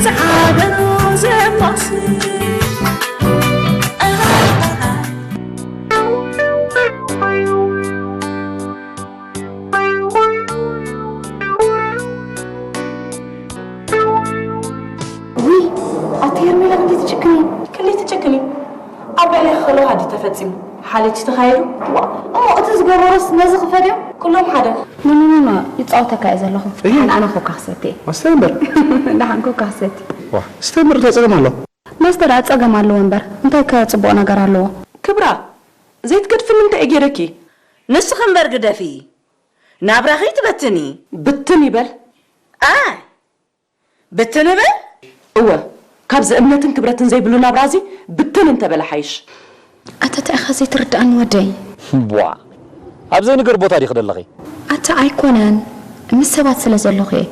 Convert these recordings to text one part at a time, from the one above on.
ዝዓበሩ ዘማስል። ውይ፣ ኣቲ ሄርሜላ ክንደይ ትጭክኒ? ክንደይ ትጭክኒ? ኣብ ልዕሌኺ ከለዋ ድዩ ተፈጺሙ? ሓለች ተኻየዱ? ዋ፣ እሞ እቲ ዝገበሮስ ነዚ ክፈድዮ? ኩሎም ሓደ። ኖ፣ ኖ፣ ኖ፣ ኖ፣ ይጻወተካ እየ ዘለኹ። እሂ። ደሓን ኣነ ኮካ ክሰቲ እየ። መስተ እምበር። ደሓን ኮካ ክሰቲ። ዋ፣ ስተ እምበር እንታይ ጸገም ኣሎ? መስተ ደኣ ጸገም ኣለዎ እምበር፣ እንታይ ከ ጽቡቕ ነገር ኣለዎ? ክብራ፣ ዘይትገድፍኒ እንታይ እየ ገይረኪ? ንስኺ እምበር ግደፊ። ናብራኺ ትበትኒ። ብትን ይበል። ኣይ፣ ብትን ይበል? እወ፣ ካብዚ እምነትን ክብረትን ዘይብሉ ናብራ እዚ ብትን እንተበለ ሓይሽ። ኣታ እንታይ ኢኻ ዘይትርድኣኒ ወደይ? ቧ። ኣብ ዘይንገር ቦታ ዲኺ ዘለኺ? ኣታ ኣይኮነን፣ ምስ ሰባት ስለ ዘለኹ እየ።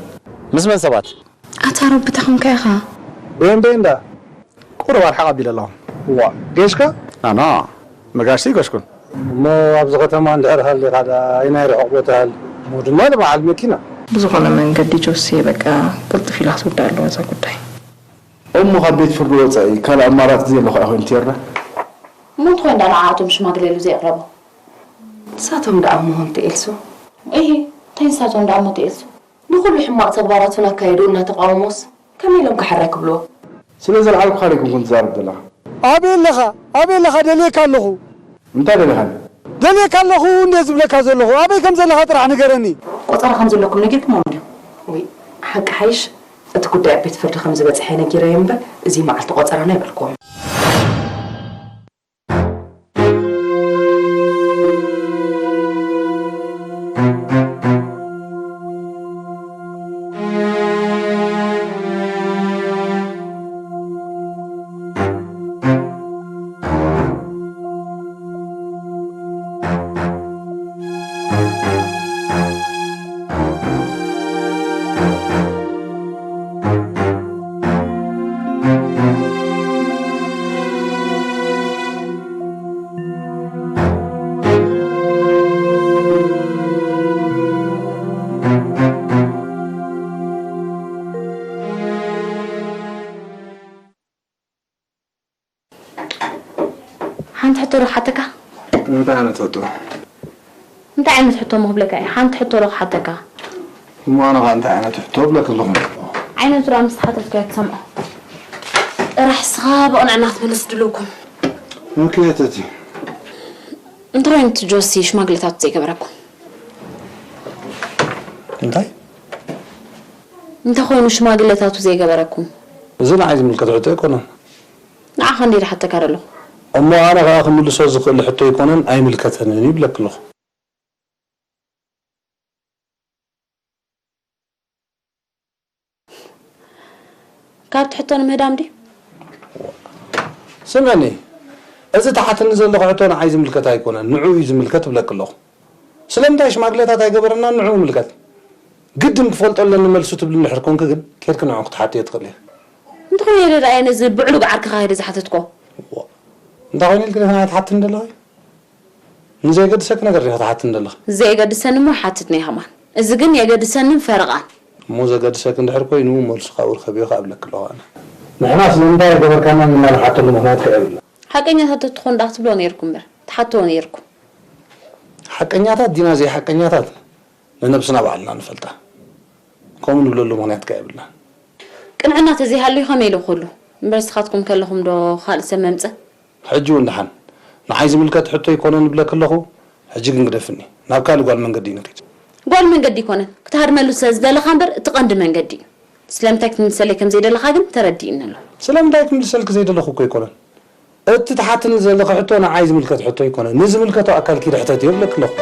ምስ መን ሰባት? ኣታ ረብታ ኾንካ ኢኻ። ቤን ቤን ዳ? ቁሩብ ኣርሓቕ ኣቢለ ኣለኹ። ዋ፣ ጌሽካ? ኣና፣ መጋሽቲ ይገሽኩን። እሞ ኣብዚ ከተማ እንድሕር ሃሊኻ ደኣ፣ ኣይናይ ርሑቕ ቦታ ሃሊ። እሞ ድማ ንበዓል መኪና። ብዝኾነ መንገዲ ጆሴ፣ በቃ፣ ቅልጥፍ ኢላ ክትውዳእ ኣለዋ እዛ ጉዳይ። እሞ ካብ ቤት ፍርዲ ወጻኢ ካልእ ኣማራጺ ዘየሎ ከኣ ኮይኑ ትየርዳ? እሞ እንታይ እንዳ ንዓኣቶም ሽማግሌ ኢሉ ዘየቕረቦ? ንሳቶም ደኣ እሞ እንተ ኤልሱ? እሂ፣ እንታይ ንሳቶም ደኣ እሞ እንተ ኤልሱ? ንኹሉ ሕማቕ ተግባራቱ እናካየዱ እናተቓወሞስ ከመይ ኢሎም ክሓረ ክብልዎ? ስለ ዘልዓልኩኻ ዶ ኣይኮንኩን ትዛረብ ዘለኻ? ኣበይ ኣለኻ? ኣበይ ኣለኻ? ደልየካ ኣለኹ። እንታይ ደሊኻኒ? ደልየካ ኣለኹ እንደ ዝብለካ ዘለኹ። ኣበይ ከም ዘለኻ ጥራሕ ንገረኒ። ቆጸራ ከም ዘለኩም ነጊርኩሞም ድዩ? ወይ ሓቂ ሓይሽ፣ እቲ ጉዳይ ኣብ ቤት ፍርዲ ከም ዝበጽሐ ነጊረዮም እምበር፣ እዚ መዓልቲ ቆጸራና ኣይበልኩዎምን። ሓንቲ ሕቶ ዶ ክሓተካ? እንታይ ዓይነት ሕቶ? እንታይ ዓይነት ሕቶ እሞ ክብለካ እየ? ሓንቲ ሕቶ ዶ ክሓተካ? እሞ ኣነ ኸ እንታይ ዓይነት ሕቶ እብለኪ ኣለኹ? ዓይነቱ ደኣ ምስ ተሓተትካዮ ትሰምዖ። ጥራሕ ንስኻ ብቕንዕና ክትምልስ ድልው ኩን። ኦኬ፣ ተቲ። እንታይ ኮይኑ እቲ ጆሲ ሽማግለታቱ ዘይገበረኩም? እንታይ? እንታይ ኮይኑ ሽማግለታቱ ዘይገበረኩም? እዚ ንዓይ ዝምልከት ሕቶ ኣይኮነን። ንዓኻ እንድየ ዝሓተካ ዘለኹ። እሞ ኣነ ኸኣ ክምልሶ ዝኽእል ሕቶ ኣይኮነን፣ ኣይምልከተንን ይብለኪ ኣለኹ። ካብቲ ሕቶ ንምህዳም ድዩ? ስምዕኒ፣ እዚ ትሓትኒ ዘለኺ ሕቶ ንዓይ ዝምልከት ኣይኮነን፣ ንዕኡ እዩ ዝምልከት እብለኪ ኣለኹ። ስለምንታይ ሽማግለታት ኣይገበረናን ንዕኡ ይምልከት? ግድን ክፈልጦ ኣለኒ መልሱ ትብሊ እንድሕር ኮንኪ ግን፣ ኬድኪ ንዕኡ ክትሓትዮ ትኽእሊ ኢኺ። እንተኾነ ኢለ ደኣ እየ ነዚ ብዕሉግ ዓርክኻ ከይደ ዝሓተትኮ። ዋ፣ እንታይ ኮይኑ ኢልኪ ዲኺ ንዓይ ትሓትኒ ዘለኺ? ንዘየገድሰኪ ነገር ዲኺ ትሓትኒ ዘለኺ? ዘየገድሰኒ እሞ ይሓትት እየ ከማን። እዚ ግን የገድሰንን ፈረቓን። እሞ ዘገድሰኪ እንድሕር ኮይኑ፣ መልሱ ካብኡ ርኸብዮ ከኣ እብለኪ ኣለኹ ኣነ። ንሕና ስለምንታይ ኣይገበርካናን ኢልና ንሓተሉ ምኽንያት ከ የብልና። ሓቀኛታት ትኾኑ ደኣ ክትብልዎ ነይርኩም እምበር፣ ትሓትዎ ነይርኩም። ሓቀኛታት ዲና ዘይሓቀኛታት ንነብስና ባዕልና ንፈልጣ። ከምኡ ንብለሉ ምኽንያት ከ የብልናን። ቅንዕና ተዘይሃልዩ ከመይ ኢሉ ክህሉ? እምበር ንስኻትኩም ከለኹም ዶ ካልእ ሰብ መምጽእ? ሕጂ እውን ደሓን፣ ንዓይ ዝምልከት ሕቶ ኣይኮነን እብለኪ ኣለኹ። ሕጂ ግን ግደፍኒ፣ ናብ ካልእ ጓል መንገዲ ንኺድ። ጓል መንገዲ ኣይኮነን፣ ክትሃድመሉ ስለ ዝደለኻ እምበር እቲ ቀንዲ መንገዲ እዩ። ስለምንታይ ክትምልሰለይ ከም ዘይደለኻ ግን ተረዲእኒ ኣሎ። ስለምንታይ ክምልሰልኪ ዘይደለኹ እኮ ኣይኮነን። እቲ ትሓትኒ ዘለኺ ሕቶ ንዓይ ዝምልከት ሕቶ ኣይኮነን። ንዝምልከቶ ኣካል ኪዲ ሕተትዮ እብለኪ ኣለኹ።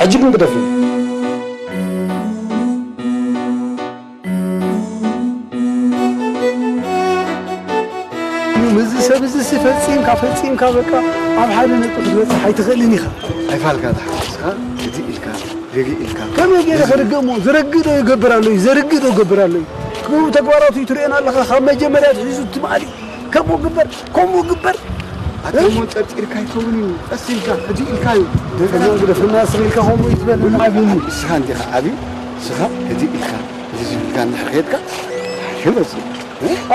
ሕጂ ግን ግደፍኒ። ምስዚ ሰብ እዚ ሲ ፈጺምካ፣ ፈጺምካ በቃ ኣብ ሓደ ነጥቢ ክትበጽሕ ኣይትኽእልን ኢኻ። ኣይፋልካ ደሓን ንስኻ፣ እዚ ኢልካ፣ ገግእ ኢልካ። ከመይ ገይረ ክርግእ እሞ? ዝረግእ ዶ ይገብር ኣሎ እዩ? ዘርግእ ዶ ይገብር ኣሎ እዩ? ክቡር ተግባራቱ እዩ ትርእየና ኣለኻ። ካብ መጀመርያ ኣትሒዙ ትማሊ ከምኡ ግበር፣ ከምኡ ግበር። ኣታ እሞ ጠርጢርካ ይኸውን እዩ። ቀስ ኢልካ፣ ህድእ ኢልካ እዩ። ደፍና ግደፍና ስቕ ኢልካ ከምኡ ይትበል። ዓብዪ። ንስኻ እንዲኻ ዓብዪ፣ ንስኻ ህድእ ኢልካ፣ እዚ ኢልካ እንድሕር ከይድካ፣ ሓይሽ ይመጽእ።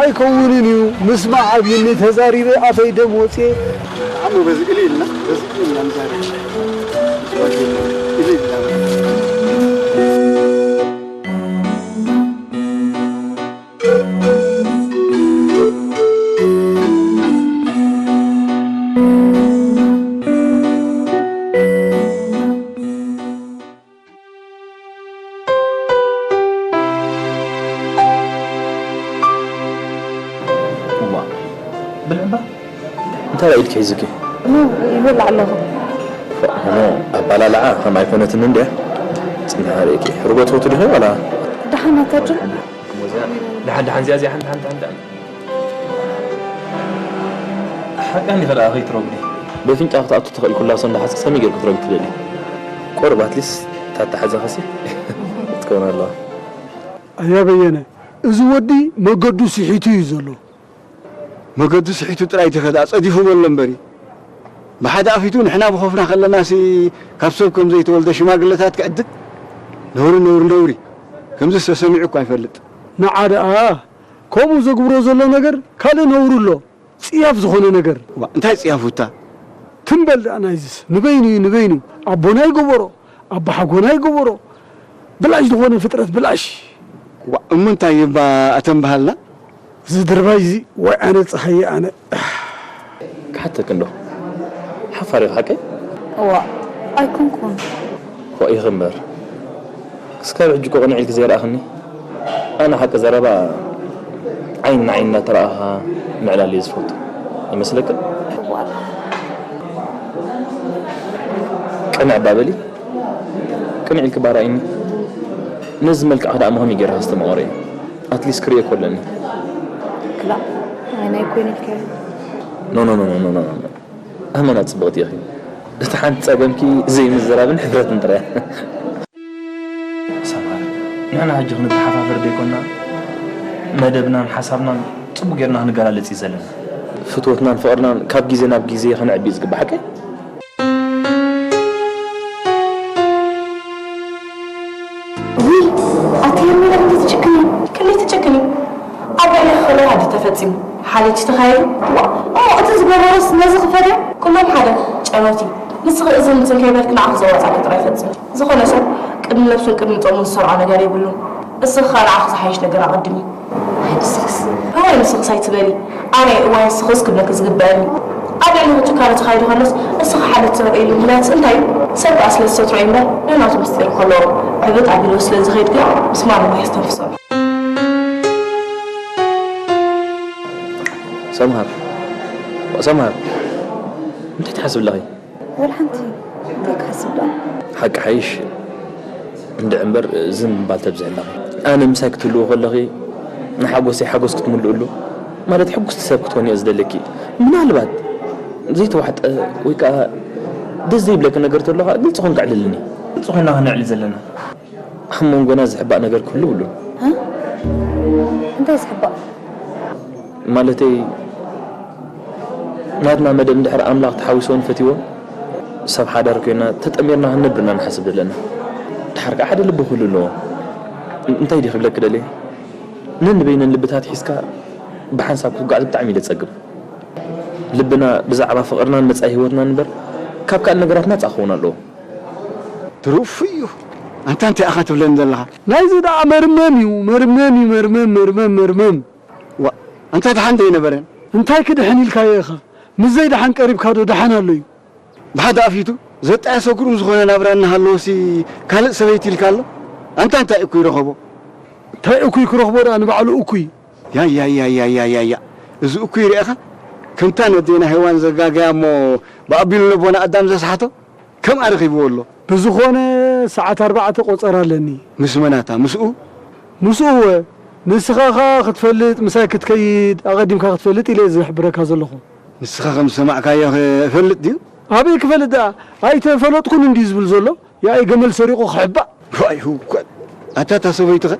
ኣይከውንን እዩ። ምስማዕ ኣብዩኒ፣ ተዛሪበ ኣፈይ ደም ወፅየ። ኣሞ በዚ እልልና፣ በዚ እልልና ንዛረብ። እልልና። እዋ፣ ብልዕባ እንታይ ኢድኪ ሒዝኪ? ይበልዕ ኣለኹ። ኣባላልዓ ከም ኣይኮነትን እንድያ። ጽንሓ ርእኪ። ሕርጎ ትፈቱ ዲኺ ዋላ? ደሓን ኣታድር? ደሓን፣ ደሓን፣ እዚኣ፣ እዚኣ፣ ሓንቲ፣ ሓንቲ፣ ሓንቲ፣ ሓንቲ። ሓቃ እንዲኺ ደኣ ከይትረጉዲ። በፍንጫ ክትኣቱ ትኽእል ኩላ ሰው እንዳሓዝኪ ከመይ ጌርኪ ክትረጉዲ ትደሊ? ቆርብ ኣትሊስ ታተሓዘኸሲ ክትከውን ኣለዋ። ኣያ በየነ፣ እዚ ወዲ መገዱ ስሒቱ እዩ ዘሎ። መገዱ ስሒቱ ጥራይ ተኸዳ ጸዲፉ በሎ እምበሪ። ብሓደ ኣፊቱ ንሕና ብኾፍና ከለናሲ ካብ ሰብ ከም ዘይተወልደ ሽማግለታት ክዕድግ ነውሪ ነውሪ ነውሪ። ከምዚ ተሰሚዑ እኳ ኣይፈልጥ። ንዓ ደኣ ከምኡ ዘግብሮ ዘሎ ነገር ካልእ ነውሪ ኣሎ። ጽያፍ ዝኾነ ነገር። ዋ፣ እንታይ ጽያፉታ? ትም በል ደኣ ናይዝስ። ንበይኑ እዩ፣ ንበይኑ። ኣቦና ይገበሮ፣ ኣቦሓጎና ይገበሮ። ብላሽ ዝኾነ ፍጥረት፣ ብላሽ። ዋ፣ እሞ እንታይ እባ ኣተን በሃልና? እዚ ድርባይ እዚ፣ ወይ ኣነ ጸሃየ ኣነ። ክሓተኪ እንዶ። ሓፋር ኢኺ ሓቀይ? እዋ፣ ኣይኮንኩን። ኮ ኢኺ እምበር። ክስካብ ሕጂ እኮ ቅንዕ ኢልኪ ዘይረኣኽኒ። ኣነ ሓቂ ዘረባ ዓይኒ ንዓይኒ እናተረኣኻ ምዕላል እየ ዝፈቱ። ይመስለክን? እዋእ። ቅንዕ እባ በሊ። ቅንዕ ኢልኪ እባ ርኣይኒ። ነዚ መልክዕኺ ደኣ ከመይ ገይረ ከስተማቕሮ እየ? ኣትሊስት ክርእየኪ ኣለኒ። ክላእ፣ ናይ ናይ ኮይነ ኢልካዮ። ኖ፣ ኖ፣ ኖ፣ ኖ፣ ኖ፣ ኖ። ኣመና ጽብቕቲ ኢኺ። እቲ ሓንቲ ጸገምኪ ዘይምዝራብን ሕፍረትን ጥራይ። ሰምሃር፣ ንሕና ሕጂ ክንተሓፋፈር ደይኮንና፣ መደብናን ሓሳብናን ጽቡቕ ጌርና ክንገላለጽ እዩ ዘለና። ፍትወትናን ፍቕርናን ካብ ግዜ ናብ ግዜ ከነዕቢ እዩ ዝግባእ፣ ሓቀይ? ውይ፣ ኣቲ ሄርሜላ፣ ክንደይ ትጭክኒ፣ ክንደይ ትጭክኒ። ኣብ ልዕሊ ክኸለያ ድዩ ተፈጺሙ? ሓለች ተኻይዱ? ዋ፣ እሞ እቲ ዝገበሮስ ነዚ ክፈድዮ? ኩሎም ሓደ፣ ጨረውቲ። ንስኺ እዝን ምዝን ከይበልኪ ንዓኺ ዘዋጽኣኪ ጥራይ ፈጽሚ። ዝኾነ ሰብ ቅድሚ ነብሱን ቅድሚ ጾሙን ዝሰርዖ ነገር የብሉን። እስኺ ከኣ ንዓኺ ዝሓይሽ ነገር ኣቐድሚ። ኣይ ንስኽስ። እዋይ ንስኽስ ኣይትበሊ። ኣነ እዋይ ንስኽስ ክብለኪ ዝግበኣኒ። ኣብ ልዕሊ ጭካነ ተኻይዱ ከሎስ እስኺ ሓለች ዘርእይሉ ምኽንያት እንታይ እዩ? ሰብ ከኣ ስለ ዝሰትሮ እዩ እምበር ነናቱ ምስጢር ከለዎ ዕብጥ ኣቢልዎ ስለ ዝኸይድ ግን ምስ ማንም ኣየስተንፍሶን። ሰምሃር፣ ሰምሃር፣ እንታይ ትሓስቢ ኣለኺ? ወላ ሓንቲ፣ እንታይ ክሓስብ ደኣ? ሓቂ ሓይሽ እንድዒ እምበር ዝም ምባል ተብዝሒ ኣለኺ። ኣነ ምሳይ ክትህልዊ ከለኺ ንሓጎሰይ ሓጎስ ክትምልእሉ፣ ማለት ሕጉስቲ ሰብ ክትኮኒ እየ ዝደለኪ። ምናልባት ዘይተዋሕጠ ወይ ከኣ ደስ ዘይብለኪ ነገር ተሎ ከኣ ግልጺ ኮንኪ ኣዕልልኒ። ግልጺ ኮይና ክነዕሊ ዘለና። ኣብ መንጎና ዝሕባእ ነገር ክህሉ የብሉን። እ? እንታይ ዝሕባእ? ማለተይ፣ ናትና መደብ እንድሕር ኣምላኽ ተሓዊስዎን ፈትይዎን፣ ሰብ ሓዳር ኮይና ተጠሚርና ክንነብር ኢና ንሓስብ ዘለና። ድሓር ከኣ ሓደ ልቢ ክህሉ ኣለዎ። ን-፣ እንታይ ድየ ክብለኪ ደልየ? ነንበይነን ልብታት ሒዝካ ብሓንሳብ ክትጓዓዝ ብጣዕሚ እዩ ዘጸግም። ልብና ብዛዕባ ፍቕርናን መጻኢ ህይወትናን እምበር፣ ካብ ካልእ ነገራት ናጻ ክኸውን ኣለዎ። ትርፉ እዩ። ኣንታ እንታይ ኢኻ ትብለኒ ዘለኻ? ናይዚ ደኣ መርመም እዩ፣ መርመም እዩ፣ መርመም፣ መርመም፣ መርመም። ዋ፣ ኣንታ ደሓን ዶ ኣይነበረን? እንታይ ክድሕን ኢልካዮ ኢኻ? ምስ ዘይደሓን ቀሪብካ ዶ ደሓን ኣሎ እዩ? ብሓደ ኣፊቱ ዘጣየሰ ግሩም ዝኾነ ናብራ እናሃለወሲ ካልእ ሰበይቲ ኢልካ ኣሎ? ኣንታ እንታይ እኩይ ረኸቦ? እንታይ እኩይ ክረኽቦ ደኣ ንባዕሉ እኩይ። ያያያያያያያ፣ እዚ እኩይ ርኢኻ? ከምታ ነዴና ሄዋን ዘጋገያ እሞ ብኣቢሉ ልቦና ኣዳም ዘስሓቶ? ከምኣ ረኺብዎ ኣሎ። ብዝኾነ ሰዓት ኣርባዕተ ቆጸራ ኣለኒ። ምስ መናታ? ምስኡ? ምስኡ እወ። ንስኻ ኸኣ ክትፈልጥ፣ ምሳይ ክትከይድ፣ ኣቐዲምካ ክትፈልጥ ኢለ እየ ዝሕብረካ ዘለኹ። ንስኻ ከም ዝሰማዕካዮ ኸ እፈልጥ ድዩ? ኣበይ ክፈልጥ ደኣ? ኣይተፈለጥኩን እንድዩ ዝብል ዘሎ። ያኢ ገመል ሰሪቑ ክሕባእ። ዋይ ህውኮት። ኣታ እታ ሰበይቱ ኸ?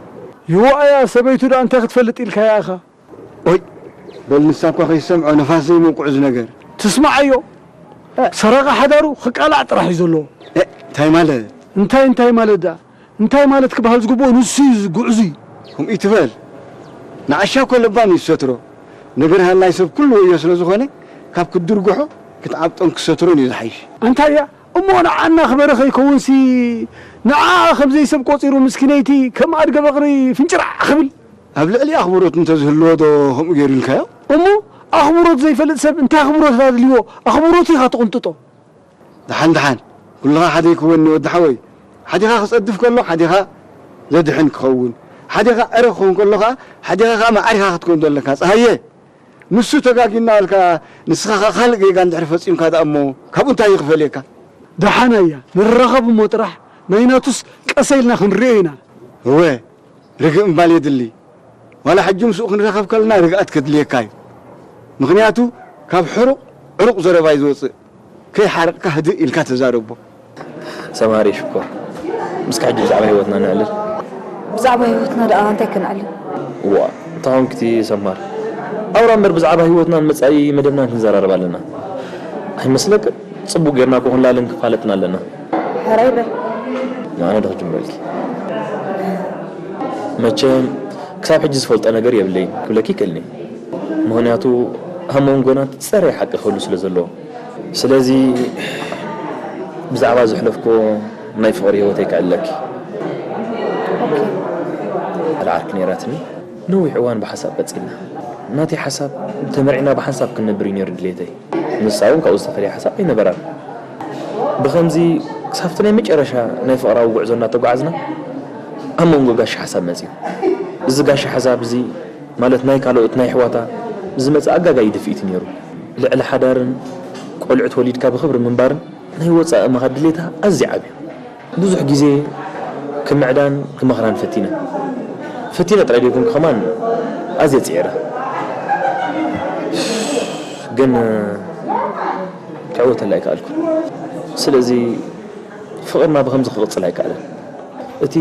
ይዋእያ ሰበይቱ ደኣ እንታይ ክትፈልጥ ኢልካያ ኢኻ? ኦይ፣ በል ንሳ እኳ ከይሰምዖ ነፋስ ዘይመውቅዑ ዝነገር። ትስምዓዮ። እ። ሰራቒ ሓዳሩ ክቃላዕ ጥራሕ እዩ ዘለዎ። እ፣ እንታይ ማለት? እንታይ እንታይ ማለት ደኣ? እንታይ ማለት ክበሃል ዝግብኦ ንሱ እዩ፣ ጉዕዙይ። ከምኡ ይትበል። ንዓሻ እኮ ለባም እዩ ዝሰትሮ። ነገር ሃላይ ሰብ ኩሉ ወዮ ስለ ዝኾነ፣ ካብ ክትድርግሖ ክትዓብጦን ክሰትሮን እዩ ዝሓይሽ። ኣንታያ እሞ ንዓና ክበረ ከይከውንሲ፣ ንዓ ከም ዘይሰብ ቆጺሩ ምስኪነይቲ ከም ኣድገ በቕሪ ፍንጭራዕ ክብል። ኣብ ልዕሊ ኣኽብሮት እንተዝህልዎ ዶ ከምኡ ገይሩ ኢልካዮ? እሞ ኣኽብሮት ዘይፈልጥ ሰብ እንታይ ኣኽብሮት ኣድልዎ? ኣኽብሮት ኢኻ ትቕንጥጦ። ደሓን ደሓን፣ ኩልኻ ሓደ ይክወኒ ወዲ ሓወይ። ሓዲኻ ክጸድፍ ከሎ ሓዲኻ ዘድሕን ክኸውን፣ ሓዲኻ ዕረ ክኸውን ከሎ ኸኣ ሓዲኻ ኸኣ ማዕሪኻ ክትከውን ዘለካ። ጸሃየ፣ ንሱ ተጋጊና ኣልካ፣ ንስኻ ኸኣ ካልእ ጌጋ እንድሕር ፈጺምካ ደኣ እሞ ካብኡ እንታይ ይኽፈልየካ? ደሓን ኣያ ንራኸብ እሞ ጥራሕ ናይናቱስ ቀሰ ኢልና ክንሪኦ ኢና። እወ፣ ርግእ ምባል የድሊ። ዋላ ሕጂ ምስኡ ክንራኸብ ከለና ርግኣት ከድልየካ እዩ። ምኽንያቱ ካብ ሕሩቕ ዕሩቕ ዘረባ እዩ ዝወጽእ። ከይሓረቕካ ህድእ ኢልካ ተዛረቦ። ሰማሪ ሽኮር፣ ምስካ ሕጂ ብዛዕባ ህይወትና ነዕልል። ብዛዕባ ህይወትና ደኣ እንታይ ከነዕልል? ዋ፣ እንታይ ኾንክቲ ሰማር? ኣውራ እምበር ብዛዕባ ህይወትናን መጻኢ መደብናን ክንዘራረብ ኣለና። ኣይመስለክን? ጽቡቕ ጌርና እኮ ክንላለን ክፋለጥን ኣለና። ሕራይ በል። ኣነ ዶ ክጅምረልኪ? መቸም ክሳብ ሕጂ ዝፈልጦ ነገር የብለይን ክብለኪ ይክእልኒ። ምኽንያቱ ኣብ መንጎና ትጸረየ ሓቂ ክህሉ ስለ ዘለዎ። ስለዚ ብዛዕባ ዘሕለፍኩዎ ናይ ፍቕሪ ህይወተይ ክዕለኪ። ኦኬ። ሓደ ዓርኪ ነይራትኒ። ነዊሕ እዋን ብሓሳብ ቀጺልና። ናተይ ሓሳብ ተመርዒና ብሓንሳብ ክንነብር እዩ ነይሩ ድሌተይ። ንሳ እውን ካብኡ ዝተፈልየ ሓሳብ ኣይነበራን። ብኸምዚ ክሳብቲ ናይ መጨረሻ ናይ ፍቕራዊ ጉዕዞ እናተጓዓዝና ኣብ መንጎ ጋሻ ሓሳብ መጺኡ። እዚ ጋሻ ሓሳብ እዚ ማለት ናይ ካልኦት ናይ ኣሕዋታ ዝመጽእ ኣጋጋዪ ድፍኢት ነይሩ። ልዕሊ ሓዳርን ቆልዑት ወሊድካ ብኽብሪ ምንባርን ናይ ወጻኢ ምኻድ ድሌታ ኣዝዩ ዓብዩ። ብዙሕ ግዜ ክምዕዳን ክመኽራን ፈቲነ። ፈቲነ ጥራይ ደይኮንኩ ከማን ኣዝየ ጽዒረ። ግን ክዕወተላ ኣይከኣልኩን። ስለዚ ፍቕርና ብኸምዚ ክቕጽል ኣይከኣለን። እቲ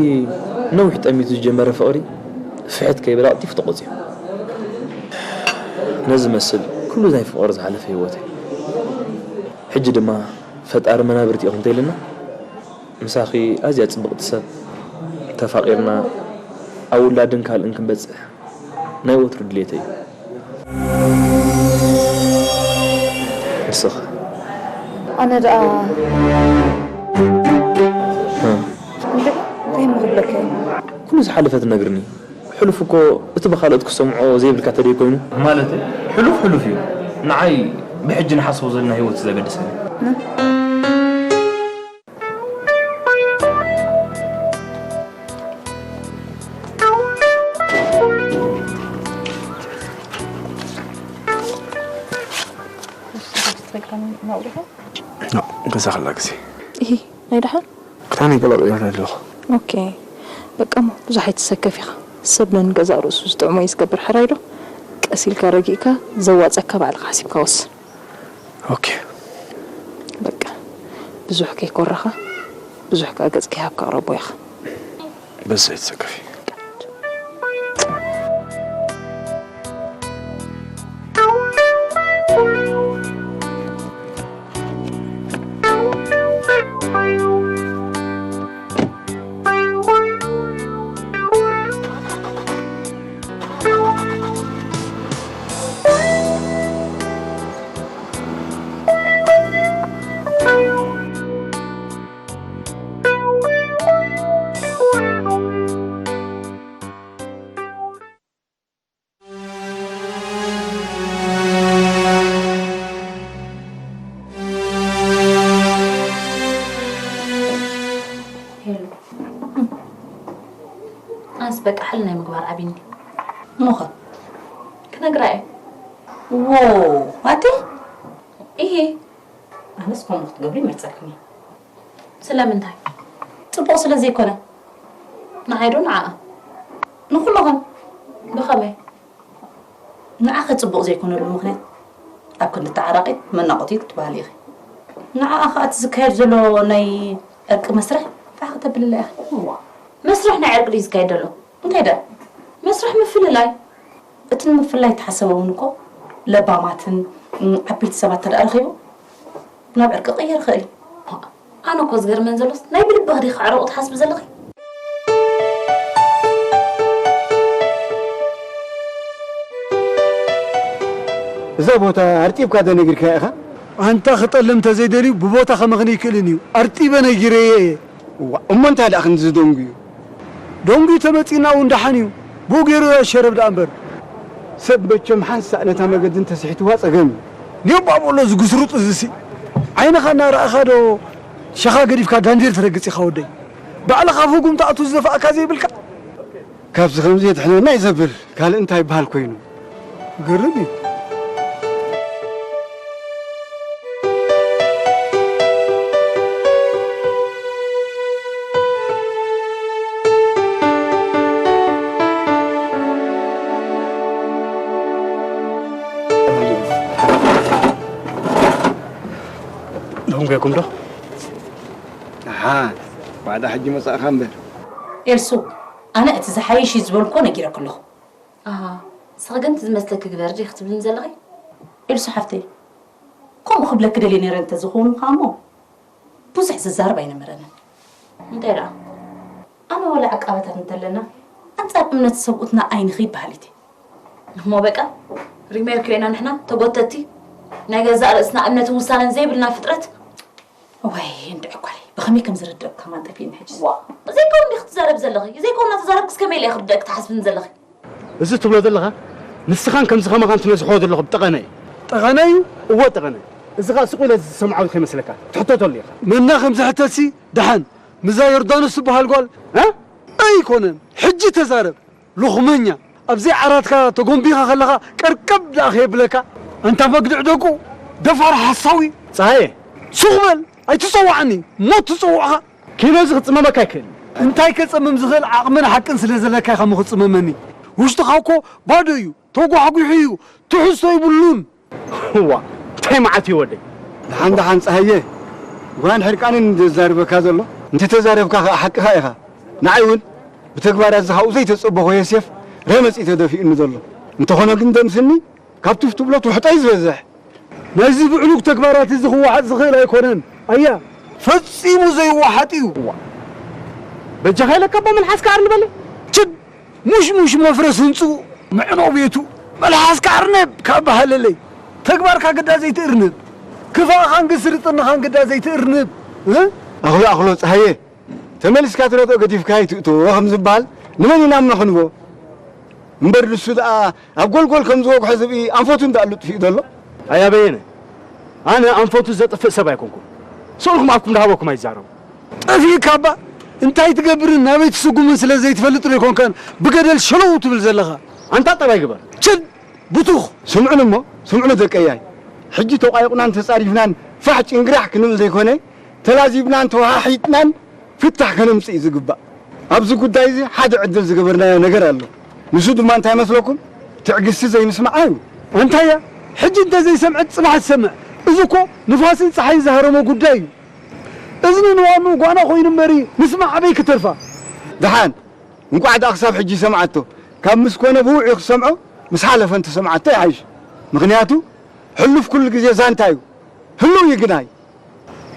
ነዊሕ ጠሚቱ ዝጀመረ ፍቕሪ ፍሕት ከይበለ ቀልጢፉ ተቖጽዩ። ነዚ መስል ኩሉ ናይ ፍቕሪ ዝሓለፈ ህይወተይ። ሕጂ ድማ ፈጣሪ መናብርቲ ኢኹም እንተኢልና፣ ምሳኺ ኣዝያ ጽብቕቲ ሰብ ተፋቒርና ኣብ ውላድን ካልእን ክንበጽሕ ናይ ወትሩ ድሌተይ እዩ። ንስኺ? ኣነ ደኣ እ። እንደ-፣ እንታይ እሞ ክብለካ እየ? ኩሉ ዝሓለፈ ትነግርኒ። ሕሉፍ እኮ እቲ ብኻልኦት ክሰምዖ ዘይብልካ ተደይ ኮይኑ። ማለተይ፣ ሕሉፍ ሕሉፍ እዩ። ንዓይ ብሕጂ ንሓስቦ ዘለና ህይወት እዩ ዘገድሰኒ። እ? ገዛ ከላ ግዜ። ኢሂ፣ ናይ ደሓን? ክዳነይ ገለባብጠ ኣለኹ። ኦኬ። በቃ እሞ ብዙሕ ኣይትሰከፍ ኢኻ። ሰብ ነንገዛእ ርእሱ ዝጥዕሞ እዩ ዝገብር፣ ሕራይ ዶ? ቀስ ኢልካ ረጊእካ ዘዋጸካ ባዕልኻ ሓሲብካ ወስን። ኦኬ። በቃ ብዙሕ ከይኮረኻ፣ ብዙሕ ከኣ ገጽ ከይሃብካ ቅረቦ ኢኻ። በዚ ኣይትሰከፊ። ሄሎ። ኣነስ በቃ ሕል ናይ ምግባር ኣብይኒ። እሞኸ? ክነግራ እየ። ዎ፣ ኣቲ? ኢሂ። ኣነስ ከምኡ ክትገብሪ ይመርጸልክን እየ። ስለምንታይ? ጽቡቕ ስለ ዘይኮነ። ንዓይ ዶ ንዓኣ? ንኹልኹም። ብኸመይ? ንዓኺ ጽቡቕ ዘይኮነሉ ምኽንያት ኣብ ክንዲ ተዓራቒት መናቖቲት ክትበሃሊ ኢኺ። ንዓኣ ኸኣ እቲ ዝካየድ ዘሎ ናይ ዕርቂ መስርሕ ፋሕ ክተብልላ ኢኺ። እዋ፣ መስርሕ ናይ ዕርቂ ድዩ ዝካየድ ዘሎ? እንታይ ደኣ? መስርሕ ምፍልላይ። እቲ ንምፍልላይ እተሓሰበ እውን እኮ ለባማትን፣ እም፣ ዓበይቲ ሰባት እንተ ደኣ ረኺቡ ናብ ዕርቂ ክቕየር ይኽእል እዩ። ኣነ እኮ ዝገርመን ዘሎስ ናይ ብልብኺ ዲኺ ከዕርቑ ትሓስቢ ዘለኺ? እዛ ቦታ ኣርጢብካ ዶ ነጊርካያ ኢኻ? ኣንታ ክጠልም እንተዘይደልዩ ብቦታ ከመኽኒ ይክእልን እዩ። ኣርጢበ ነጊረየ እየ። እዋ፣ እሞ እንታይ ደኣ ክንድዚ ደንጉዩ? ደንጉዩ ተመጺእና እውን ደሓን እዩ። ብኡ ገይሩ ሸረብ ደኣ እምበር። ሰብ መቸም ሓንሳእ ነታ መገዲ እንተስሒትዋ ጸገም እዩ። ኔባ በሎ ዝጉስሩጥ እዚሲ። ዓይንኻ እናረኣኻ ዶ ሸኻ ገዲፍካ ዳንዴር ትረግጽ ኢኻ ወደይ? ባዕልኻ ኣብ ህጉም ትኣቱ ዝደፋእካ ዘይብልካ? ካብዚ ከምዚ የድሕነና እዩ ዘብል፣ ካልእ እንታይ ይበሃል ኮይኑ? ይገርም እዩ። ደንጎየኩም ዶ? ኣሓ፣ ባዕዳ ሕጂ መጻእኻ እምበር። ኤልሱ፣ ኣነ እቲ ዝሓይሽ እዩ ዝበልኩዎ ነጊረኪ ኣለኹ። ኣሃ፣ ንስኺ ግን እቲ ዝመስለኪ ግበሪ ዲኺ ትብልኒ ዘለኺ? ኤልሱ ሓፍተይ፣ ከምኡ ክብለኪ ደልየ ነይረ እንተዝኸውን ከኣ እሞ፣ ብዙሕ ዝዛረብ ኣይነበረንን። እንታይ ደኣ? ኣነ ወላ ዕቃበታት እንተለና፣ ኣንጻር እምነት ሰብኡትና ኣይንኺድ በሃሊት እየ። እሞ በቃ፣ ሪሜርክዮ ኢና ንሕና፣ ተጎተቲ፣ ናይ ገዛእ ርእስና እምነትን ውሳነን ዘይብልና ፍጥረት። ወይ እንድዒ ጓለይ፣ ብኸመይ ከም ዝርድእክ ከማን ጠፊእኒ ሕጂ። ዋ፣ ዘይከውን ዲኺ ትዛረቢ ዘለኺ? ዘይከውን እናተዛረብክስ ከመይ ኢለ እየ ክርድእክ ትሓስብኒ ዘለኺ? እዚ ትብሎ ዘለኻ ንስኻን ከምዚ ከማኻን ትነዝሕዎ ዘለኹም ጠቐነ እዩ። ጠቐነ እዩ? እወ ጠቐነ። እዚ ኸኣ ስቕ ኢለ ዝሰምዖ ከይመስለካ። ትሕተተሉ ኢኻ። መና ከም ዝሕተትሲ ደሓን፣ ምዛ ዮርዳኖስ ትበሃል ጓል እ? ኣይኮነን። ሕጂ ተዛረብ። ሎኽመኛ። ኣብዘይ ዓራትካ ተጎንቢኻ ከለኻ ቀርቀብ ደኣ ከየብለካ። ኣንታ መግድዕ ደቁ፣ ደፋር ሓሳዊ። ጸሃየ። ሱቕ በል፣ ኣይትጸውዓኒ። ሞት ትጸውዕኻ። ኪኖ እዚ ክጽመመካ ኣይክእልን። እንታይ ከጸምም ዝኽእል ዓቕምን ሓቅን ስለ ዘለካ ኢኻ እሞ ክጽመመኒ። ውሽጥኻ እኮ ባዶ እዩ፣ ተጓሕጒሑ እዩ፣ ትሕዝቶ የብሉን። እዋ፣ እንታይ መዓት እዩ ወደይ? ደሓን ደሓን ጸሃየ፣ ጓን ሕርቃንን ዘዛርበካ ዘሎ። እንተተዛረብካ ኸኣ ሓቅኻ ኢኻ። ንዓይ እውን ብተግባር እዚ ካብኡ ዘይተጸበኾ ዮሴፍ ረመጽ እዩ ተደፊኡኒ ዘሎ። እንተኾነ ግን ደምስኒ፣ ካብ ቱፍ ትብሎ ትውሕጦ እዩ ዝበዝሕ። ናይዚ ብዕሉግ ተግባራት እዚ ክወሓጥ ዝኽእል ኣይኮነን። ኣያ፣ ፈጺሙ ዘይወሓጥ እዩ። እዋ፣ በጃኻ ኢለካ እባ መልሓስካ ኣርንበለይ። ችድ! ሙሽሙሽ መፍረስ ህንጹ ምዕኖ ቤቱ። መልሓስካ ኣርንብ ካብ በሃለለይ። ተግባርካ ግዳ ዘይትእርንብ። ክፋእኻን ግስርጥንኻን ግዳ ዘይትእርንብ። እ? ኣኽሎ፣ ኣኽሎ፣ ጸሃየ። ተመሊስካ ትረትኦ ገዲፍካ ኣይትእትዎ ከም ዝበሃል ንመን ኢና እምነ ክንቦ? እምበር ንሱ ደኣ ኣብ ጎልጎል ከም ዝወግሖ ዝብኢ ኣንፈቱ እንዳኣሉ ጥፊኡ ዘሎ። ኣያ በየነ፣ ኣነ ኣንፈቱ ዘጥፍእ ሰብ ኣይኮንኩን። ስእልኩም ኣፍኩም ዝሃበኩም ኣይዛረቡ። ጠፊእካ እባ እንታይ ትገብርን ናበይ ትስጉምን ስለ ዘይትፈልጥ ዶ ኣይኮንካን ብገደል ሸለው ትብል ዘለኻ? ኣንታ ጠባይ ግበር። ችድ! ብቱኽ! ስምዑኒ እሞ፣ ስምዑኒ ደቀያይ። ሕጂ ተቋይቑናን ተጻሪፍናን ፋሕ ጭንግራሕ ክንብል ዘይኮነ፣ ተላዚብናን ተወሃሒጥናን ፍታሕ ከነምጽእ እዩ ዝግባእ። ኣብዚ ጉዳይ እዚ ሓደ ዕድል ዝገበርናዮ ነገር ኣሎ። ንሱ ድማ እንታይ መስለኩም? ትዕግስቲ ዘይምስማዓ እዩ። ኣንታያ፣ ሕጂ እንተዘይሰምዐት ጽባሕ ትሰምዕ። እዚ እኮ ንፋስን ጸሓይን ዝሃረሞ ጉዳይ እዩ። እዝኒ ንዋንኡ ጓና ኮይኑ እምበሪ፣ ምስማዕ ኣበይ ክተርፋ? ደሓን፣ እንቋዕ ደኣ ክሳብ ሕጂ ሰምዓቶ። ካብ ምስ ኮነ ብውዑይ ክትሰምዖ፣ ምስ ሓለፈ እንተሰምዓቶ ይሓይሽ። ምኽንያቱ፣ ሕሉፍ ኩሉ ግዜ ዛንታ እዩ። ህሉው እዩ ግናይ።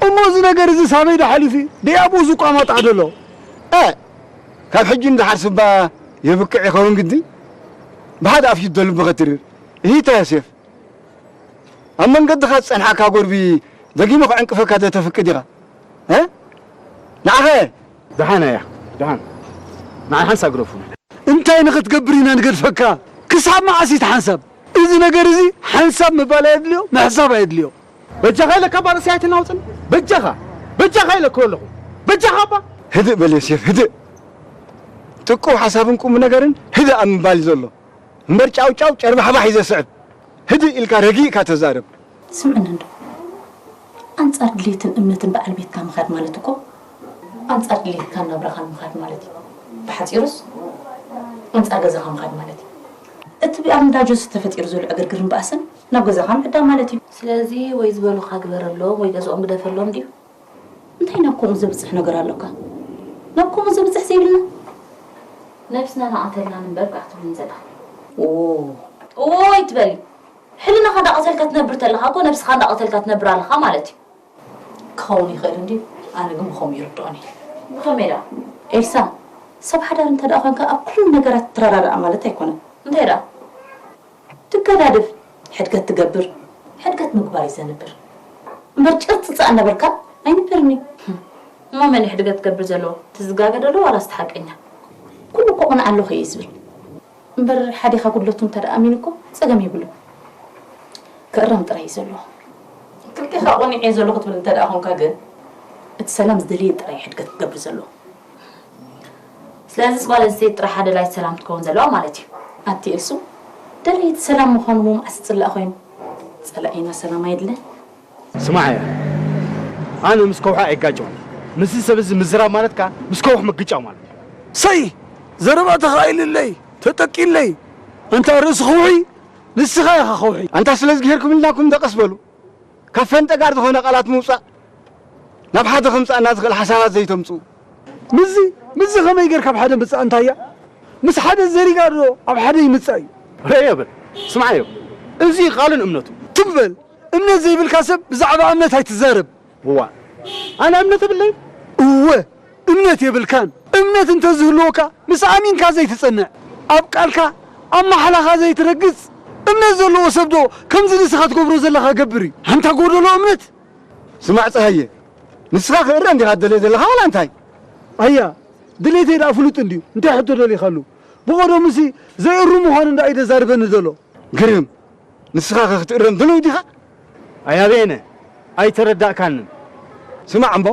እሞ እዚ ነገር እዚ ሳበይ ዶ ሓሊፉ እዩ? ደይ ኣብኡ ዝቋማጣዕ ዘሎ? እ፣ ካብ ሕጂ ንደሓር ስባ የብቅዕ ይኸውን ግዲ? ብሓደ ኣፍ እዩ ዶ ልቢ ኸትርር? እሂታ ዮሴፍ፣ ኣብ መንገድኻ ዝጸንሓካ ጎርቢ ደጊሙ ክዕንቅፈካ ዶ ተፍቅድ ኢኻ? እ? ንዓኸ? ደሓን እያ፣ ደሓን። ንዓይ ሓንሳብ ግደፉኒ። እንታይ ንኽትገብር ኢና ንገድፈካ? ክሳብ መዓስ እዩ እቲ ሓንሳብ? እዚ ነገር እዚ ሓንሳብ ምባል ኣየድልዮ፣ ምሕሳብ ኣየድልዮ። በጃኻ ኢለካ እባ ርእሰይ ኣይትናውጽን። በጃኻ፣ በጃኻ ኢለካ ኣለኹ። በጃኻ እባ። ህድእ በል ዮሴፍ፣ ህድእ። ጥቁው ሓሳብን ቁም ነገርን ህድእ ኣብ ምባል እዩ ዘሎ። እምበር ጫው ጫው ጨርባሕባሕ እዩ ዘስዕብ። ህድእ ኢልካ ረጊእካ ተዛረብ። ስምዕኒ እንዶ። ኣንጻር ድሌትን እምነትን በዓል ቤትካ ምኻድ ማለት እኮ፣ ኣንጻር ድሌትካን ናብራኻን ምኻድ ማለት እዩ። ብሓጺሩስ፣ ኣንጻር ገዛኻ ምኻድ ማለት እዩ። እቲ ኣብ እንዳ ጆሲ ተፈጢሩ ዘሎ ዕግርግርን ባእስን ናብ ገዛኻ ምዕዳም ማለት እዩ። ስለዚ ወይ ዝበሉኻ ግበረሎም ወይ ገዝኦም ግደፈሎም ድዩ? እንታይ ናብ ከምኡ ዘብጽሕ ነገር ኣሎካ? ናብ ከምኡ ዘብጽሕ ዘይብልና? ነብስና ናቐተልና ንንበር ብኣኽትብልን ዘለኻ። ኦ። ኦይ ትበሊ። ሕልናኻ እንዳቐተልካ ትነብር ተለኻ እኮ ነብስኻ እንዳቐተልካ ትነብር ኣለኻ ማለት እዩ። ክኸውን ይኽእል እንድዩ፣ ኣነ ግን ብኸምኡ ይርድኦኒ። ብኸመይ ደኣ? ኤልሳ፣ ሰብ ሓዳር እንተ ደኣ ኾንካ ኣብ ኩሉ ነገራት ትረዳዳኣ ማለት ኣይኮነን። እንታይ ደኣ? ትገዳደፍ። ሕድገት ትገብር፣ ሕድገት ምግባር እዩ ዘንብር። እምበር ጭርጽጻ እናበልካ ኣይንበርኒ። እሞ መን እዩ ሕድገት ትገብር ዘለዎ? ትዝጋገ ዶ ዋላስ እቲ ሓቀኛ? ኩሉ እኮ ቅንዕ ኣለኹ እየ ዝብል። እምበር ሓዲኻ ጉድለቱ እንተ ደኣ ኣሚኑ እኮ ጸገም የብሉን። ክእረም ጥራይ እዩ ዘለዎ። ክልቴኻ ቆኒዐ ዘለኹ ትብል እንተ ደኣ ኾንካ ግን፣ እቲ ሰላም ዝደልየ ጥራይ እዩ ሕድገት ክገብር ዘለዎ። ስለዚስ ጓል ኣንስተይቲ ጥራሕ ደላይት ሰላም ትከውን ዘለዋ ማለት እዩ። ኣቲ እሱ ደላይት ሰላም ምዃኑ መዓስ ዝጽላእ ኮይኑ? ጸላኢና ሰላም ኣይድልን። ስማዕ እያ፣ ኣነ ምስ ከውሒ ኣይጋጨውን። ምስዚ ሰብ እዚ ምዝራብ ማለት ከኣ ምስ ከውሒ ምግጫው ማለት እዩ። ሰይ! ዘረባ ተኻኢልለይ፣ ተጠቂለይ። ኣንታ ርእሲ ከውሒ፣ ንስኻ ኢኻ ከውሒ። ኣንታ ስለ ዝግሄርኩምልና ኩም ደቀስ በሉ። ካብ ፈንጠጋር ዝኾነ ቃላት ምውጻእ ናብ ሓደ ከምጽኣና ዝኽእል ሓሳባት ዘይተምጽኡ። ምስዚ ምስዚ ከመይ ጌርካ ኣብ ሓደ ምጻእ? እንታያ ምስ ሓደ ዘሪጋ ዶ ኣብ ሓደ ይምጻእ እዩ? ርአዮ በል፣ ስምዓዮ፣ እዚ ቃሉን እምነቱ። ትም በል፣ እምነት ዘይብልካ ሰብ ብዛዕባ እምነት ኣይትዛረብ። እዋ፣ ኣነ እምነት የብለይን። እወ፣ እምነት የብልካን። እምነት እንተዝህልወካ ምስ ኣሚንካ ዘይትጸንዕ፣ ኣብ ቃልካ ኣብ ማሕላኻ ዘይትረግጽ፣ እምነት ዘለዎ ሰብ ዶ ከምዚ ንስኻ ትገብሮ ዘለኻ ገብር እዩ? ኣንታ ጎደሎ እምነት! ስማዕ ጸሃየ፣ ንስኻ ክእረ እንዲኻ ትደልዮ ዘለኻ ዋላ እንታይ? ኣያ፣ ድሌተይ ደኣ ፍሉጥ እንድዩ። እንታይ ሕቶ ደሊኻሉ? ብቐደሙሲ ዘይእሩ ምዃኑ እንዳ እዩ ዘዛርበኒ ዘሎ። ግርም፣ ንስኻ ከ ክትእረም ድልው ዲኻ? ኣያቤነ፣ ኣይተረዳእካንን። ስማዕ እሞ፣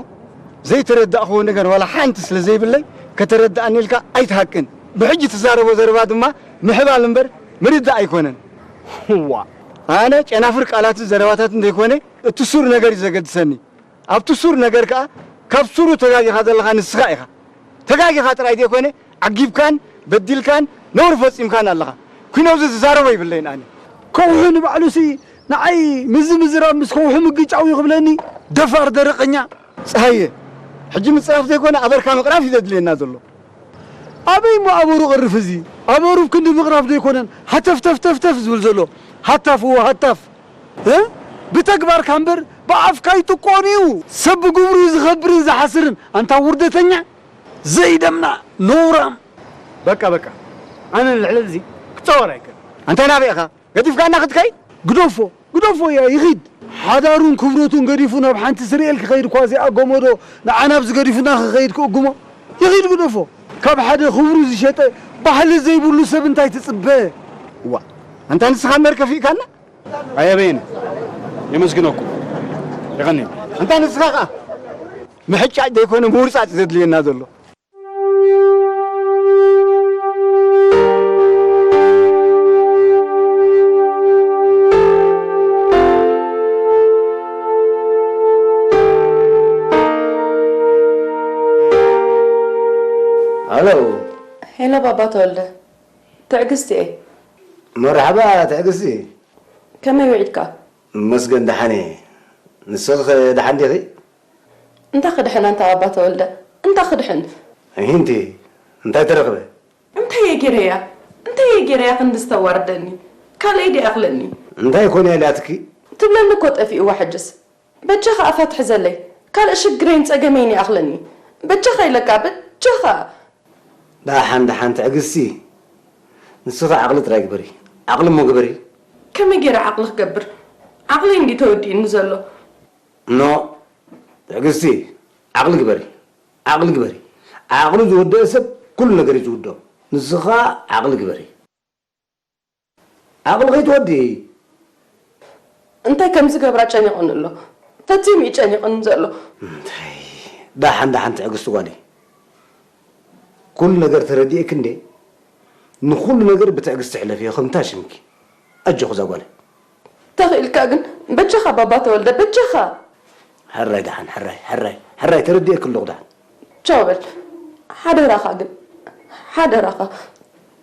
ዘይተረዳእኽዎ ነገር ዋላ ሓንቲ ስለ ዘይብለይ፣ ከተረዳእኒ ኢልካ ኣይትሃቅን። ብሕጂ ትዛረቦ ዘረባ ድማ ምሕባል እምበር ምርዳእ ኣይኮነን። እዋ። ኣነ ጨናፍር ቃላትን ዘረባታትን ዘይኮነ፣ እቲ ሱር ነገር እዩ ዘገድሰኒ። ኣብቲ ሱር ነገር ከኣ ካብ ሱሩ ተጋጊኻ ዘለኻ ንስኻ ኢኻ። ተጋጊኻ ጥራይ ዘይኮነ፣ ዓጊብካን በዲልካን ነውሪ ፈጺምካን ኣለኻ። ኲኖ ኣብዚ ዝዛረቦ ይብለይን ኣነ። ከውሒ ንባዕሉሲ ንዓይ ምስዚ ምዝራብ ምስ ከውሒ ምግጫው እዩ ክብለኒ? ደፋር ደረቐኛ። ጸሃየ፣ ሕጂ ምጽራፍ ዘይኮነ ኣበርካ ምቕራፍ እዩ ዘድልየና ዘሎ። ኣበይ እሞ ኣበሩ ቅርፍ እዚ? ኣበሩ ክንዲ ምቕራፍ ዶ ኣይኮነን ሃተፍተፍተፍተፍ ዝብል ዘሎ? ሃታፍ እዎ ሃታፍ። እ? ብተግባርካ እምበር ብኣፍካ ይጥቆን እዩ። ሰብ ብግብሩ እዩ ዝኸብርን ዝሓስርን። ኣንታ ውርደተኛ፣ ዘይደምና፣ ነውራም። በቃ፣ በቃ። ኣነ ልዕሊ እዚ ክጻወር ኣይክእል። ኣንታ ናበይ ኢኻ? ገዲፍካና ክትከይድ? ግደፎ፣ ግደፎ እያ፣ ይኺድ። ሓዳሩን ክብረቱን ገዲፉ ናብ ሓንቲ ስርኤል ክኸይድ እኳ ዘይኣገሞ ዶ ንዓና ኣብዚ ገዲፉና ክኸይድ ክእግሞ? ይኺድ ግደፎ። ካብ ሓደ ክብሩ ዝሸጠ ባህሊ ዘይብሉ ሰብ እንታይ ትጽበ? እዋ፣ ኣንታ ንስኻ እምበር ከፊእካና? ኣየበይነ፣ የመስግነኩም። የቐንየልና። ኣንታ ንስኻ ኸኣ ምሕጫጭ ዘይኮነ ምውርጻጽ ዘድልየና ዘሎ። ሃሎ። ሄሎ ባባ ተወልደ። ትዕግስቲ እየ። መርሓባ ትዕግስቲ። ከመይ ውዒልካ? መስገን ደሓን እየ። ንስኺ ደሓን ዲኺ? እንታ ክድሕን ኣንታ ባባ ተወልደ? እንታ ክድሕን? ሂንቲ፣ እንታይ ተረኽበ? እንታይ እየ ገይረያ? እንታይ እየ ገይረያ ክንዲ ዝተዋርደኒ? ካልኣይ ድኣ ይኣኽለኒ። እንታይ ኮነ ኢላትኪ? ትብለኒ እኮ ጠፊእዋ ሕጅስ። በጃኻ ኣፋ ትሕዘለይ። ካልእ ሽግረይን ጸገመይን ይኣኽለኒ። በጃኻ ኢለካ፣ በጃኻ። ደሓን፣ ደሓን ትዕግስቲ። ንስኺ ዓቕሊ ጥራይ ግበሪ። ዓቕሊ እሞ ግበሪ። ከመይ ገይረ ዓቕሊ ክገብር? ዓቕለይ እንድዩ ተወዲእኒ ዘሎ። ኖ፣ ትዕግስቲ፣ ዓቕሊ ግበሪ። ዓቕሊ ግበሪ። ዓቕሉ ዝወደአ ሰብ ኩሉ ነገር እዩ ዝውድኦ። ንስኻ ዓቕሊ ግበሪ። ዓቕሊ ከይትወዲ። እንታይ ከም ዝገብራ ጨኒቑኒ ኣሎ። ፈጺሙ እዩ ጨኒቑኒ ዘሎ። እንታይ? ደሓን፣ ደሓን ትዕግስቲ ጓለይ። ኩሉ ነገር ተረዲእኪ እንዴ? ንኹሉ ነገር ብትዕግስቲ ሕለፍዮ፣ ከምታ ሽምኪ። ኣጆኺ እዛ ጓለይ። ተኽኢልካ ግን፣ በጃኻ ባባ ተወልደ፣ በጃኻ። ሕራይ ደሓን፣ ሕራይ፣ ሕራይ፣ ሕራይ፣ ተረዲኤኪ ኣለኹ ደሓን። ቻው በል። ሓደራኻ ግን፣ ሓደራኻ።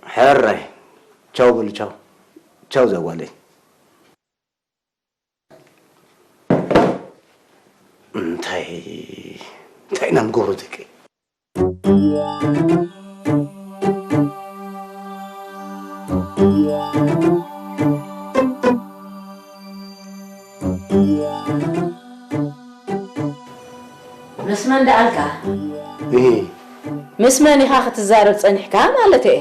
ሕራይ። ቻው በሉ፣ ቻው። ቻው እዛ ጓለይ። እንታይ፣ እንታይ ኢና ንገብሮ ደቂ? ምስ መን ደኣልካ? እሂ። ምስ መን ኢኻ ክትዛረብ ጸኒሕካ ማለት እየ።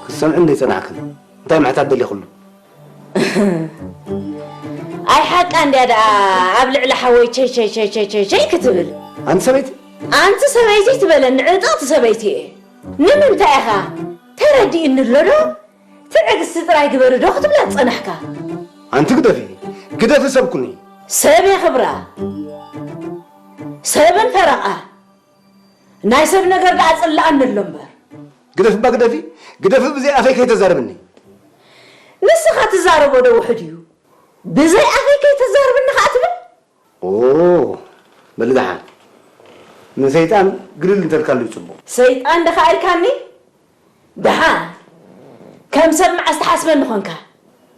ክሰምዕ እንደ ጸናሕክን? እንታይ ምሕታት ደሊኽሉ? ኣይ ሓቃ እንድያ ደኣ ኣብ ልዕሊ ሓወይ ቸይ ቸይ ቸይ ቸይ ቸይ ቸይ ክትብል። ኣንቲ ሰበይቲ? ኣንቲ ሰበይቲ ትበለኒ ዕጥቕቲ ሰበይቲ እየ። ንምንታይ ኢኻ? ተረዲእኒ ኣሎ ዶ? ትዕግስቲ ጥራይ ግበሪ ዶ ክትብላ ዝጸናሕካ? ኣንቲ ግደፊ፣ ግደፊ ሰብ ኩኒ። ሰብ የኽብራ፣ ሰብን ፈረቓ። ናይ ሰብ ነገር ደኣ ጽላኣኒ ኣሎ እምበር። ግደፊ እባ ግደፊ፣ ግደፊ ብዘይ ኣፈይ ከይተዛርብኒ። ንስኻ ትዛረቦ ዶ ውሑድ እዩ? ብዘይ ኣፈይ ከይተዛርብኒ ከኣ ትብል? ኦ፣ በሊ ደሓን። ንሰይጣን ግልል እንተልካሉ እዩ ጽቡቕ። ሰይጣን ድኻ ኢልካኒ? ደሓን። ከም ሰብ መዓስ ትሓስበኒ ኾንካ?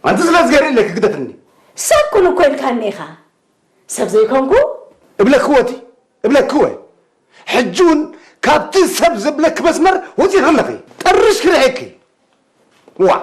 ኣንቲ ስለ ዝገርእ ኢለ ክግደፍኒ። ሰብ ኩን እኮ ኢልካኒ ኢኻ። ሰብ ዘይኮንኩ? እብለክዎ እቲ፣ እብለክዎ። ሕጂ እውን ካብቲ ሰብ ዘብለኪ መስመር ወጺኺ ኣለኺ። ጠርሽ ክርሕኪ። ዋእ።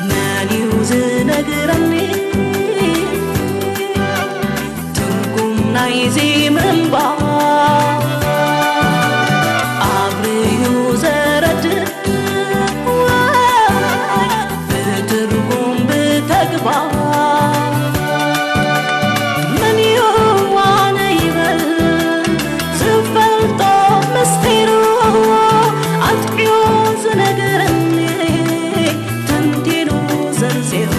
መን እዩ ዝነግረኒ ትርጉም ናይዚ ምንባር? ኣብርዩ ዘረድእ ወይ ብትርጉም ብተግባር? መን እዩ ዋነ ይበል ዝፈልጦ ምስጢሩ ኣጥዕዮ ዝነግረኒ ተንቲኑ ዘርዚሩ?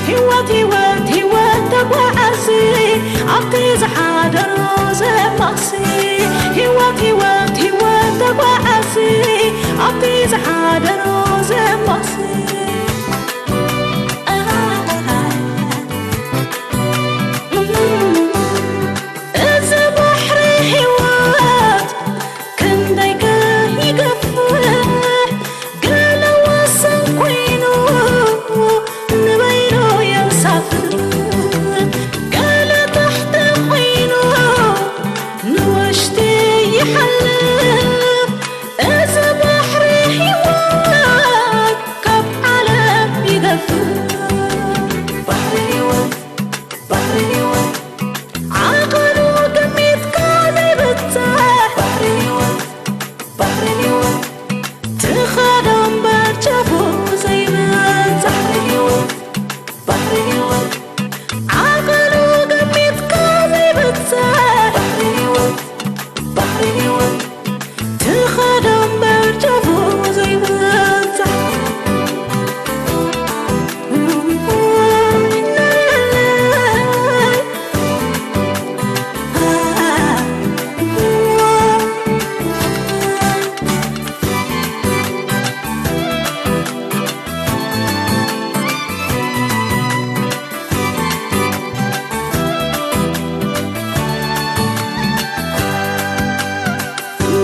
ህይወት ህይወት ህይወት ተጓዓዚ ኣብቲ ዝሓደሮ ዘማሲ። ህይወት ህይወት ህይወት ተጓዓዚ ኣብቲ ዝሓደሮ ዘማሲ። እዚ ባሕሪ ህይወት ክንደይ ከ ይገፍሕ፣ ገለ ወሰን ኮይኑ ንበይኑ የንሳፍፍ፣ ገለ ታሕቲ ኮይኑ ንውሽጢ ይሓልፍ። እዚ ባሕሪ ህይወት ካብ ዓለም ይገፍሕ። ባሕሪ ህይወት፣ ባሕሪ ህይወት፣ ዓቐኑ ግሚትካ ዘይብጻሕ። ባሕሪ ህይወት፣ ባሕሪ ህይወት፣ ትኸዶ እምበር ጫፉ ዘይብጻሕ። ባሕሪ ህይወት፣ ባሕሪ ህይወት፣ ዓቐኑ ግሚትካ ዘይብጻሕ። ባሕሪ ህይወት፣ ባሕሪ ህይወት፣ ትኸዶ እምበር ጫፉ ዘይብጻሕ።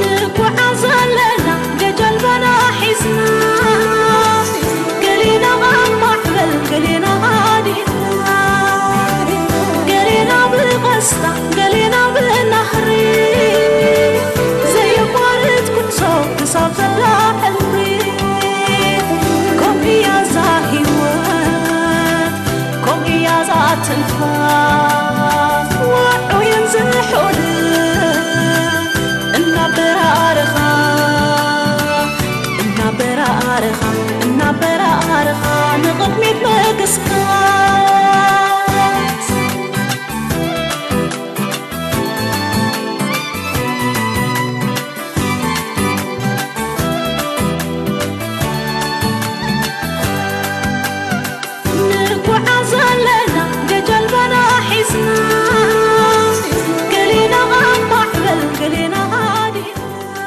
ንጓዓዝ ኣለና ብጀልባና ሒዝና፣ ገሌና ኣብ ማዕበል፣ ገሌና ሃዲእና፣ ገሌና ብቐስታ፣